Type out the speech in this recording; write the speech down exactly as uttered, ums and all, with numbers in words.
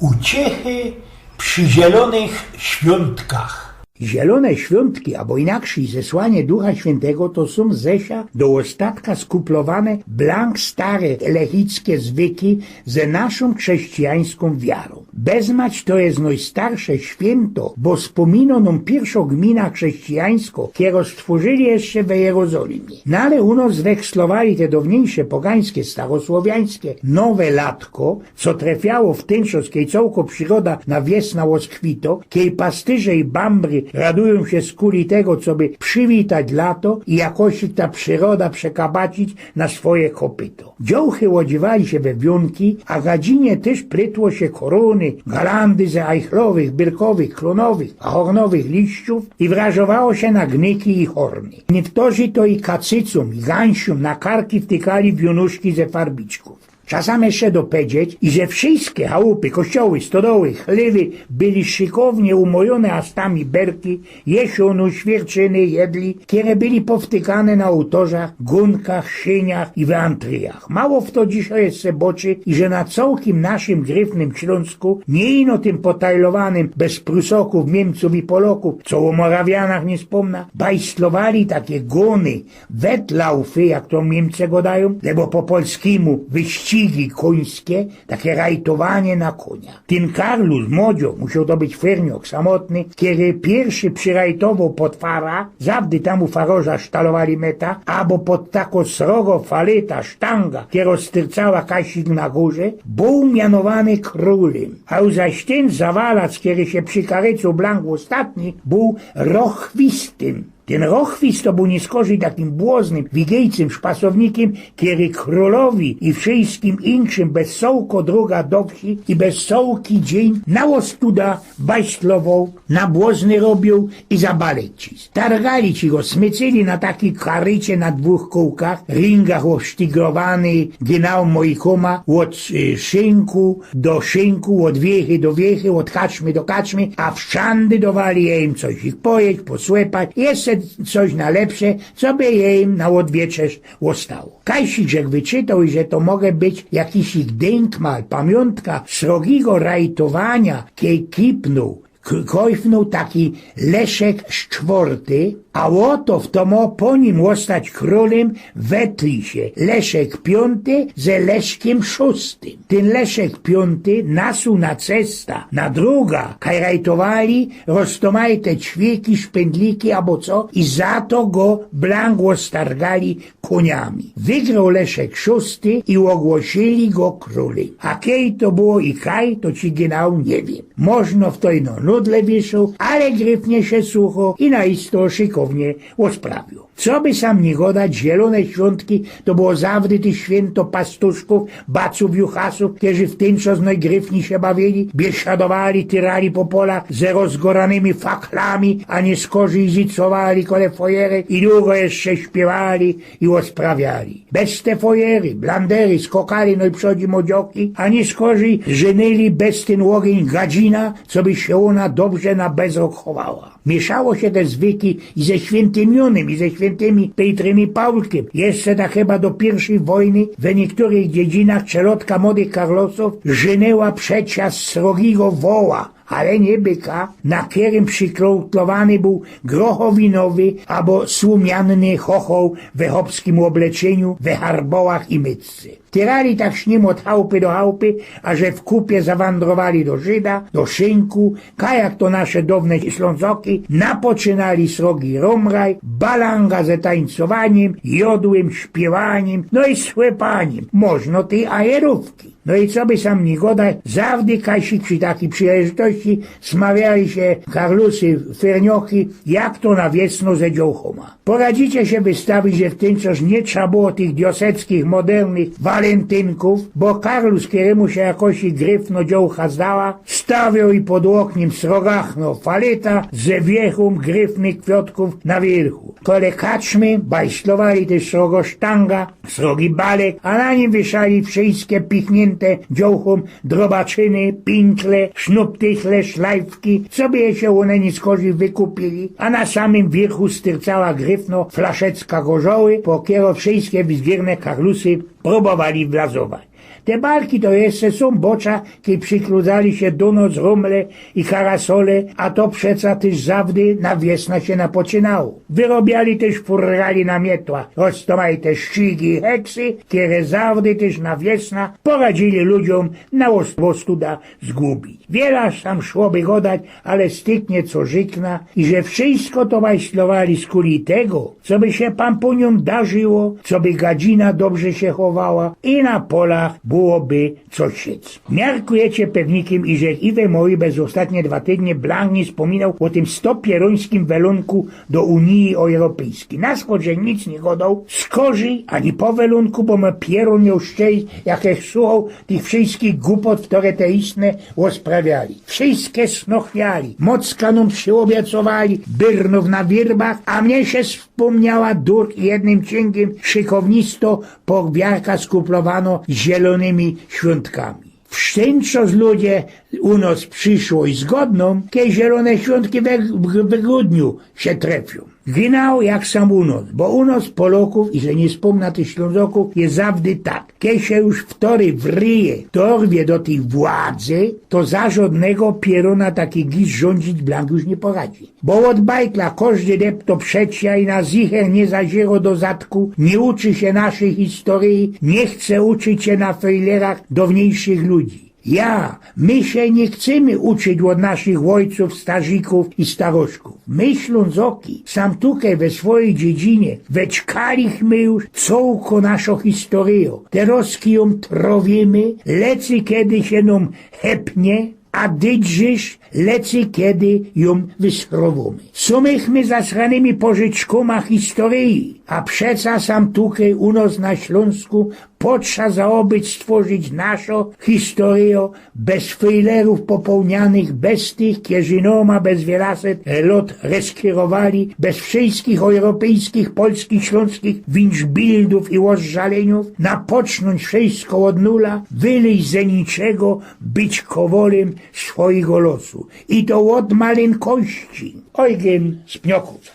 Uciechy przi zielōnych świōntkach. Zielōne świōntki, abo inakszyj zesłanie Ducha Świętego, to sōm zesza do ôstatka skuplowane blank stare lechickie zwyki ze naszōm krześcijańskōm wiarōm. Bezmać to je nojstarsze świynto, bo spōminōm nōm piyrszŏ gmina krześcijańskŏ, kierŏ stwōrzyli jeszcze we Jerozolimie. No ale u nos wekslowali te downiejsze pogańske, starosłowiańske, nowe latko, co trefiało w tyn czas, kej cołkŏ prziroda na wiesna ôskwito, kej pastyrze i bambry radujōm sie skuli tego, coby przywitać lato i jakosik ta prziroda przekabacić na swoje kopyto. Dziołchy ôdziywali sie we wiōnki, a gadzinie tyż plytło sie korōny, galandy ze ajchlowych, byrkowych, klōnowych, ahornowych liściōw i wrażowało sie na gnyki i horny. Niyktorzy to i kacycōm, i gańsiōm na karki wtykali wiōnuszki ze farbiczkōw. Trzeba sam jeszcze dopedzieć, iże wszyjske chałupy, kościoły, stodoły, chlywy byli szykownie umojōne astami berki, jesiono, świerczyny, jedli, kere byli powtykane na ôłtorzach, gōnkach, szyniach i we antryjach. Mało fto dzisiŏj jeszcze boczy, iże na cołkim naszym gryfnym Ślōnsku, niy ino tym potajlowanym bez Prusokōw, Niymcōw i Polokōw, co ô Morawianach niy spōmna, bajslowali take gōny, Wettlaufy, jak to Niymce godajōm, lebo po polskimu wyścigi kōńske, take rajtowanie na kōnia. Tyn Karlus Modzio, musioł to być ferniok samotny, kery piyrszy przyrajtowoł potwara, zawdy tam u faroża sztalowali meta, abo pod tako srogo falyta sztanga, kerŏ styrcała kajsik na gōrze, bōł mianowany krōlym. A zaś tyn zawalac, kery sie przikarycoł blank ôstatni, bōł rochwistym. Tyn rochwist to bōł niyskorzij takim błoznym, wigejcym szpasownikiym, kery krōlowi i wszyjskim inkszym bez cołko droga do wsi i bez cołki dziyń na ôstuda bajslowoł, na błozny robioł i za balek cis. Targali ci go, smycyli na taki karycie na dwōch kōłkach, ringach ôsztygrowany, gynał mojkōma, ôd, y, szynku do szynku, ôd wiechy do wiechy, ôd kaczmy do kaczmy, a wszandy dowali jejym coś ich pojeć, posłepać, jeszcze coś na lepsze, coby jejym na ôdwieczerz ôstało. Kajsik żech wyczytoł, iże to może być jakiś ich dynkmal, pamiōntka srogigo rajtowania, kej kipnōł, k-, kojfnōł taki Leszek Szczworty, a ôto fto mo po nim ôstać krōlym, wetli sie Leszek Piōnty ze Leszkiym Szōstym. Tyn Leszek Piōnty nasuł na cesta, na droga, kaj rajtowali roztōmajte ćwiyki, szpyndliki abo co, i za to go blank ôstargali kōniami. Wygroł Leszek Szōsty i ôgłosili go krōlym. A kej to było i kaj, to ci gynał niy wiym. Możno fto ino nudle wiyszoł, ale gryfnie sie sucho i na isto szykownie ôsprawioł. Coby sam niy godać, zielōne świōntki to było zawdy tyż świynto pastuszkōw, bacōw, juchasōw, kerzy w tyn czas nojgryfnij sie bawili, biesiadowali, tyrali po polach ze rozgoranymi faklami, a niyskorzij zycowali kole fojery i dugo jeszcze śpiywali i ôsprawiali. Bez te fojery, blandery, skokali nojprzōdzi modzioki, a niyskorzij żynyli bez tyn ôgiyń gadzina, coby sie ôna dobrze na bezrok chowała. Miyszało sie te zwyki i ze świyntym Jōnym, i ze świyntymi Pejtrym i Pawlkiym. Jeszcze tak chyba do piyrwszyj wojny we niyktorych dziedzinach czelodka młodych Karlosōw żynyła przecias srogigo woła, ale niy byka, na kerym prziklotlowany bōł grochowinowy abo słōmianny chochoł we chopskim ôbleczyniu, we harbołach i mytce. Tyrali tak z nim ôd chałpy do chałpy, aże w kupie zawandrowali do Żyda, do Szynku, kaj jak to nasze downe Ślōnzoki napoczynali srogi rōmraj, balanga ze tańcowaniym, jodłym, śpiewanim, no i słepanim, możno tyj ajerōwki. No i coby sam niy godać, zawdy kajsik przi takij przileżytości smawiali sie Karlusy, fernioki, jak to na wiesno ze dziołchōma. Poradzicie sie wystawić, że w tyn czas niy trza było tych dioseckich, modernych walentynkōw, bo Karlus, kerymu sie jakosik gryfno dziołcha zdała, stawioł i pod ôknym srogachno falyta ze wiechōm gryfnych kwiotkōw na wiyrchu. Kole kaczmy bajslowali tyż srogo sztanga, srogi balek, a na nim wieszali wszyjske pichniynte dziołchōm drobaczyny, pinkle, sznuptychle, szlajfki, coby sie ône niyskorzij wykupili, a na samym wiyrchu styrcała gryfno flaszeczka gorzoły, po kerõ wszyjske wizgierne Karlusy prōbowali wlazować. Te barki to jeszcze sōm bocza, kej przikludzali sie do nos rumle i karasole, a to przeca tyż zawdy na wiesna sie napoczynało. Wyrobiali tyż furgali na mietła, roztomajte szczigi i heksy, kere zawdy tyż na wiesna poradzili ludziōm na ôs-, ôstuda zgubić. Wiela sam szło by godać, ale styknie co rzykna, iże wszysko to majstrowali skuli tego, co by sie pampuniōm darziło, co by gadzina dobrze sie chowała i na polach byłoby co siec. Miarkujecie pewnikiym, iże i we mojej bez ôstatnie dwa tydnie blank niy spōminoł ô tym stopieruńskim welōnku do Unije Ôjropejskij. Na skod żech nic niy godoł, skorzij ani po welōnku, bo mōm pierōn mioł szczejś, jak żech słuchoł tych wszyskich gupot, kere te istne ôsprawiali. Wszyske snochwiali, mocka nōm przyobiecowali, byrnōw na wirbach, a mie sie spōmniała dur i jednym cinkym szykownisto powiarka skuplowanŏ z zielōnymi świōntkami. Wsztynczos ludzie u nos prziyszłość zgodnōm, kej zielōne świōntki we, we grudniu sie trefiōm. Genau jak sam u nos, bo u nos Polŏkōw, iże niy spōmna tych Ślōnzŏkōw, je zawdy tak. Kej sie już wtory w ryje dorwie do tyj władzy, to za żŏdnego pierōna taki gis rzōndzić blank już niy poradzi. Bo ôd bajtla kożdy depto przecia i na zicher niy zaziero do zadku, niy uczy sie naszyj historyje, niy chce uczyć sie na fejlerach dŏwniejszych ludzi. Ja, my sie niy chcymy uczyć ôd naszyj ôjcōw, starzikōw i staroszkōw. My Ślōnzŏki, sam tukej we swojij dziedzinie, wyczkalichmy już cołko naszŏ historyjŏ. Terŏzki jōm trŏwiymy, lecy kedy sie nōm hepnie, a dydrzysz lecy kedy jōm wysrowōmy. Sōmych my zasranymi pożyczkōma historyje, a przeca sam tukej u nos na Ślōnsku potrza zaŏbyć stworzić naszŏ historyjŏ bez fejlerōw popołnianych, bez tych, kerzi nōma bez wielaset lŏt reskirowali, bez wszyskich ôjropejskich, polskich, ślōnskich winszbildōw i ôżżaliyniōw, napocznōńć wszysko ôd nula, wylyź ze niczego, być kowolym swojigo losu. I to ôd malynkości. Ojgyn z Pniŏkōw.